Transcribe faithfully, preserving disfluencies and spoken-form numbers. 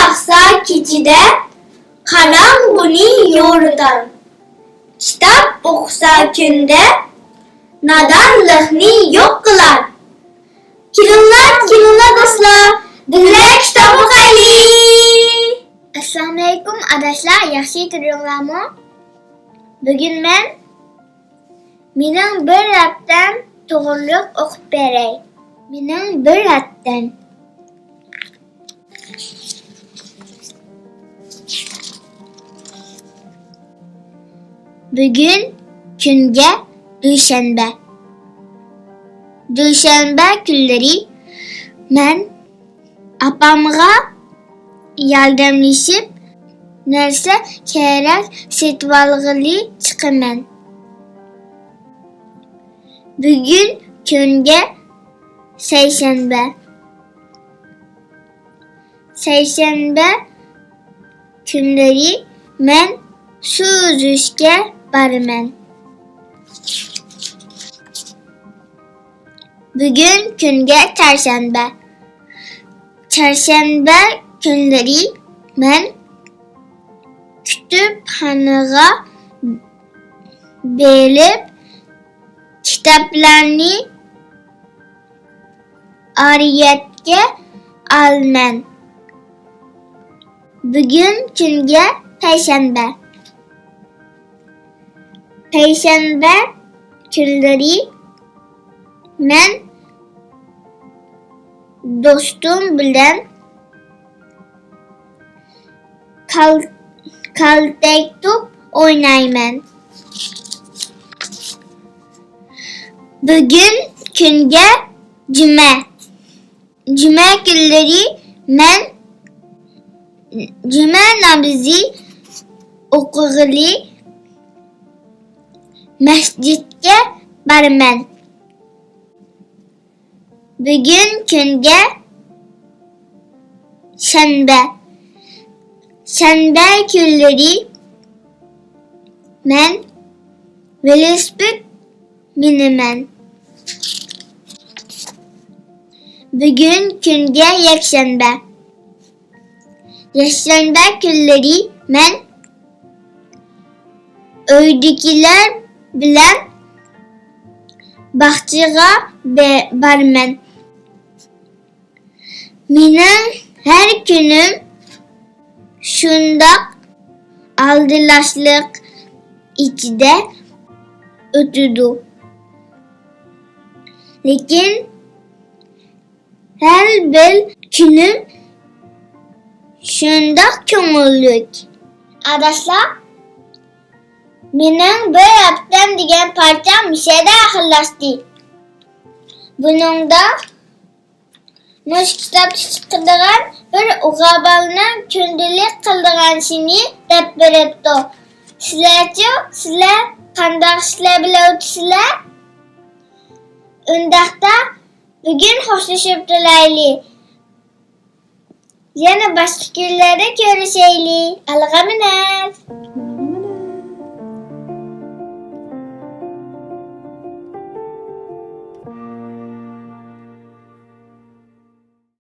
باقسا كېچىدە، قاراڭغۇنى يورۇتار. كىتاب ئوقۇسا كۈندە، نادانلىقنى يوق قىلار. كېلىڭلار، كېلىڭلار دوستلار، بىللە كىتاب ئوقۇيلى. ئەسسالامۇئەلەيكۇم ئاداشلار، ياخشى تۇردۇڭلارمۇ؟ بۈگۈن مەن مېنىڭ بىر ھەپتەم توغرۇلۇق ئوقۇپ بېرەي. مېنىڭ بىر ھەپتەم. بۈگۈن كۈنگە دۈشەنبە. دۈشەنبە كۈنلىرى مەن ئاپامغا ياردەملىشىپ نەرسە كېرەك سېتىۋالغىلى چىقىمەن. بۈگۈن كۈنگە سەيشەنبە. سەيشەنبە كۈنلىرى مەن سۇ ئۈزۈشكە بارىمەن. بۈگۈن كۈنگە چارشەنبە. چارشەنبە كۈنلىرى مەن كۇتۇپخانىغا بېرىپ كىتابلارنى ئارىيەتكە ئالىمەن. بۈگۈن كۈنگە پەيشەنبە. پەيشەنبە كۈنلىرى مەن دوستۇم بىلەن كال-، كالتەك توپ ئوينايمەن. بۈگۈن كۈنگە جۈمە. جۈمە كۈنلىرى مەن جۈمە نامىزى ئوقۇغىلى مەسچىتكە بارىمەن. بۈگۈن كۈنگە شەنبە. شەنبە كۈنلىرى مەن ۋېلىسىپىت مىنىمەن. بۈگۈن كۈنگە يەكشەنبە. يەكشەنبە كۈنلىرى مەن ئۆيدىكىلەر بىلەن باغچىغا بە-، بارىمەن. مېنىڭ ھەر كۈنۈم شۇنداق ئالدىراشلىق ئىچىدە ئۆتىدۇ. لېكىن ھەر بىر كۈنۈم شۇنداق كۆڭۈللۈك. ئاداشلار، مېنىڭ بىر ھەپتەم دېگەن پارچەم مۇشۇ يەردە ئاخىرلاشتى. بۇنىڭدا مۇشۇ كىتابتا چىقىدىغان بىر ئوغۇل بالىنىڭ كۈندىلىك قىلىدىغان ئىشىنى دەپ بېرىپتۇ. سىلەرچۇ؟ سىلەر قانداق ئىشلار بىلەن ئۆتىسىلەر؟ ئۇنداقتا بۈگۈن خوشلىشىپ تۇرايلى. يەنە باشقا كۈنلەردە كۆرۈشەيلى. ئالغا مېنىڭ.